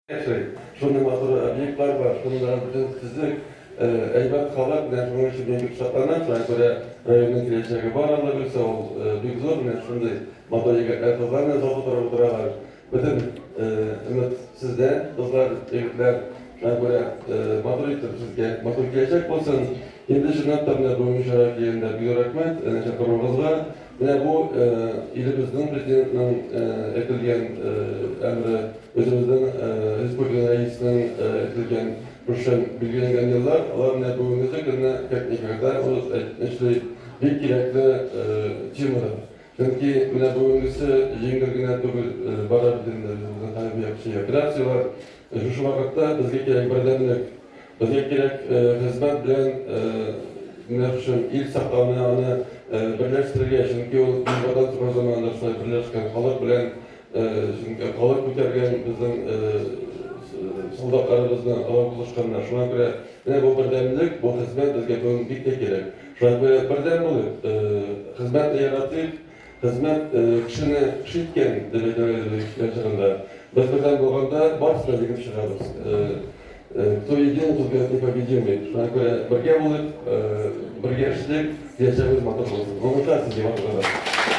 Яши. Шундый матур объектлар бар, шунда бөтен төзек, әйбәт халык, менә шуның өчен мин бик шатланам. Шуңа күрә районның киләчәге бар, Алла бирсә, ул бик зур. Менә шундый матур егетләр, кызлар менә зал тутырып утыралар. Бөтен өмет сездә, кызлар, егетләр. Шуңа күрә матур итеп сезгә матур киләчәк булсын. Инде чынлап та менә бүгенге чарага килгәндә бик зур рәхмәт чакыруыгызга. Менә бу илебезнең Президентның әйтелгән әмере, үзебезнең республика Рәисенең әйтелгән шушы билгеләнгән еллар, алар менә бүгенгесе көнне, как никогда, ул әйтмешли, бик кирәкле темалар. Чөнки менә бүгенгесе җиңел генә түгел, бара бит инде үзебезнең хәрби операцияләр. Шушы вакытта безгә кирәк бердәмлек, безгә кирәк хезмәт белән менә шушы ил саклауны, аны берләштерергә, чөнки ул Бөек Ватан сугышы заманында шулай берләшкән халык белән, чөнки халык күтәргән безнең солдатларыбызны, алар булышканнар. Шуңа күрә менә бу бердәмлек, бу хезмәт безгә бүген бик тә кирәк. Шуңа күрә бердәм булыйк, хезмәтне яратыйк. Хезмәт кешене кеше иткән, дип әйтәләр иде безнең кечкенә чагында. Без бердәм булганда, барысын да җиңеп чыгабыз. Кто един, тот непобедимый. Шуңа күрә бергә булыйк, бергә эшлик, киләчәгебез матур булсын. Уңышлар сезгә барыгызга да.